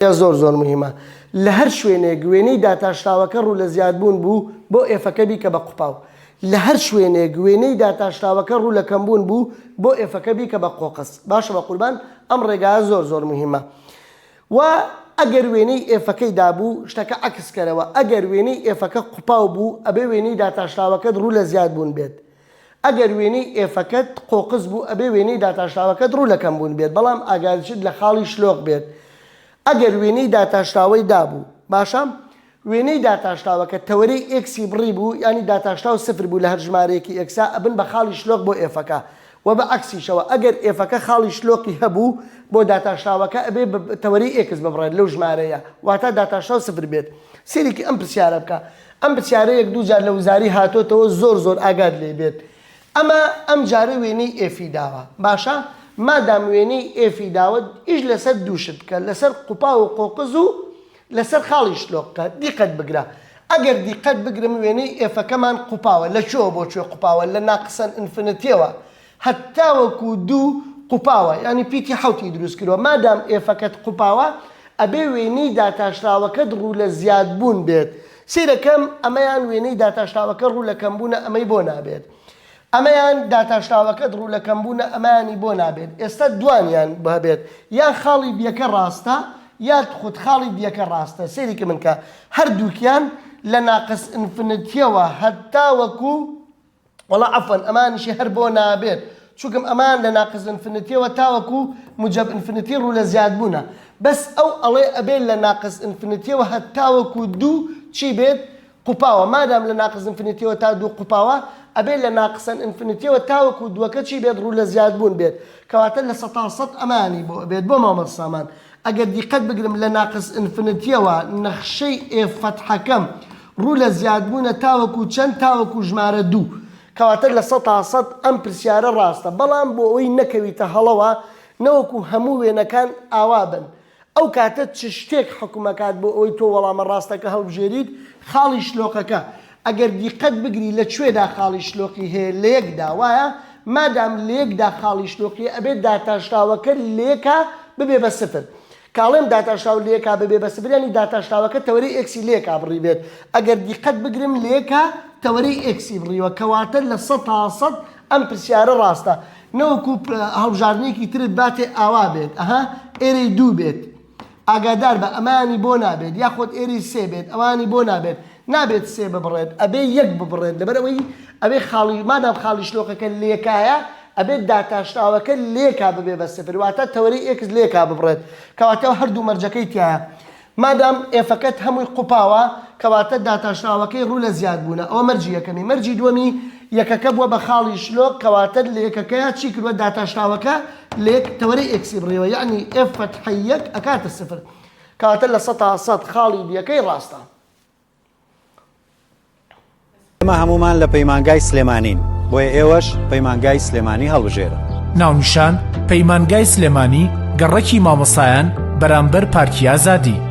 زۆر زۆر مهمە لە هەر شوێنێک وێنەی داتاشراوەکە ڕوو لە زیادبوون بوو بۆ ئێفەکە بیکە بە قوپاو لە هەر شوێنێک وێنەی داتاشراوەکە ڕوو لە کەمبوون بوو بۆ ئێفەکە بیکە بە قۆقز باشە بە قوربان ئەم ڕێگایە زۆر زۆر مهمە و ئەگەر وێنەی ئێفەکەی دابوو شتەکە عەکس کەرەوە ئەگەر وێنەی ئێفەکە قوپاو بوو ئەبێ وێنەی داتاشراوەکەت ڕوو لە زیادبوون بێت ئەگەر وێنەی ئێفەکەت قۆقز بوو ئەبێ وێنەی داتاشراوەکەت ڕوو لە کەم بوون بێت بەڵام ئاگادشت لە خاڵی شلۆق بێت ئەگەر وێنەی داتاشراوەی دابوو باشە وێنەی داتاشراوەکە تەوەرەی ئێکسی بڕی بوو یانی داتاشراو سفر بوو لە هەر ژمارەیەکی ئێکسا ئەبن بە خاڵی شلۆق بۆ ئێفەکە وە بە عەکسیشەوە ئەگەر ئێفەکە خاڵی شلۆقی هەبوو بۆ داتاشراوەکە ئەبێ تەوەرەی ئێکس ببڕێت لەو ژمارەیە واتا داتاشراو سفر بێت سەیرێکی ئەم پرسیارە بکە ئەم پرسیارە یەک دوو جار لە وزاری هاتۆتەوە زۆر زۆر ئاگات لێ بێت ئەمە ئەم جارە وێنەی ئێفی داوە باشە مادام وێنەی ئێفی داوە ئیش لەسەر دوو شت بکە لەسەر قوپاو و قۆقز و لەسەر خاڵی شلۆق بکە دیقەت بگرە ئەگەر دیقەت بگرم وێنەی ئێفەکەمان قوپاوە لە کوێوە بۆ کوێ قوپاوە لە ناقسەن ئینفنتیەوە هەتاوەکو دوو قوپاوە یانی پیتی حەوتی دروست کردوە مادام ئێفەکەت قوپاوە ئەبێ وێنەی داتاشراوەکەت ڕوو لە زیاد بوون بێت سەیرەکەم ئەمەیان وێنەی داتاشراوەکە ڕوو لە کەم بوونە ئەمەی بۆ نابێت ئەمەیان داتاشراوەکەت ڕوو لە کەم بوونە ئەمانی بۆ نابێت ئێستا دوانیان هەبێت یان خاڵی بیەکە ڕاستە یاد خود خاڵی دیەکە ڕاستە سەیرێکی من کە هەردووکیان لە ناقس ئینفنتیەوە هەتاوەکو وەڵا عەفوەن ئەمانیشی هەر بۆ نابێت چونکم ئەمان لە ناقس ئینفنتیەوە تاوەکو موجەب ئینفنتی ڕوو لە زیادبوونە بەس ئەو ئەڵێ ئەبێ لە ناقس ئینفنتیەوە هەتاوەکو دوو چی بێت قوپاوە مادام لە ناقس ئینفنتیەوە تا دوو قوپاوە ئەبێ لە ناقسەن ئینفنتیەوە تاوەکو دووەکە چی بێت ڕوو لە زیادبوون بێت کەواتە 100% ئەمانی بۆ ئەبێت بۆ مامۆستا سامان ئەگەر دیقەت بگرم لە ناقس ئینفنتیەوە نەخشەی ئێف فەتحەکەم ڕوو لە زیادبوونە تاوەکو چەند تاوەکو ژمارە دوو کەواتە 100% ئەم پرسیارە ڕاستە بەڵام بۆ ئەوەی نەکەویتە هەڵەوە نەوەکو هەموو وێنەکان ئاوا بن ئەو کاتە چ شتێک حوکم ئەکات بۆ ئەوەی تۆ وەڵامە ڕاستەکە هەڵبژێریت خاڵی شلۆقەکە ئەگەر دیقەت بگری لە کوێدا خاڵی شلۆقی هەیە لە یەکدا وایە مادام لە یەکدا خاڵی شلۆقی ئەبێت داتاشراوەکە لە یەکا ببێ بە سفر کە ئەڵێم داتاشراو لە یەکا ببێ بە سفر یانی داتاشراوەکە تەوەرەی ئێکسی لە یەکا بڕیبێت ئەگەر دیقەت بگرم لە یەکا تەوەرەی ئێکسی بڕیوە کەواتە 100% ئەم پرسیارە ڕاستە نەوەکو هەڵبژاردنێکی ترت باتێ ئاوا بێت ئەها ئێرەی دوو بێت ئاگادار بە ئەمانی بۆ نابێت یاخۆد ئێرەی سێ بێت ئەوانی بۆ نابێت نابێت سێ ببڕێت ئەبێ یەک ببڕێت لەبەر ئەوەی ئەبێ خاڵی مادام خاڵی شلۆقەکە لێکایە ئەبێت داتاشراوەکە لێکا ببێ بە سفر واتە تەوەرەی ئێکس لێکا ببڕێت کەواتە هەردوو مەرجەکەی تایە مادام ئێفەکەت هەمووی قوپاوە کەواتە داتاشراوەکەی ڕوو لە زیاد بوونە ئەوە مەرجی یەکەمی مەرجی دووەمی یەکەکە بووە بە خاڵی شلۆق کەواتە لە یەکەکەیا چی کردووە داتاشراوەکە لە یەک تەوەرەی ئێکسی بڕیوە یەعنی ئێف فەتحەی یەک ئەکاتە سفر کەواتە 100% خاڵی بیەکەی ڕاستە. ئێمە هەموومان لە پەیمانگای سلێمانین بۆیە ئێوەش پەیمانگای سلێمانی هەڵبژێرن. ناونیشان، پەیمانگای سلێمانی، گەڕەکی مامۆستایان، بەرامبەر پارکی ئازادی.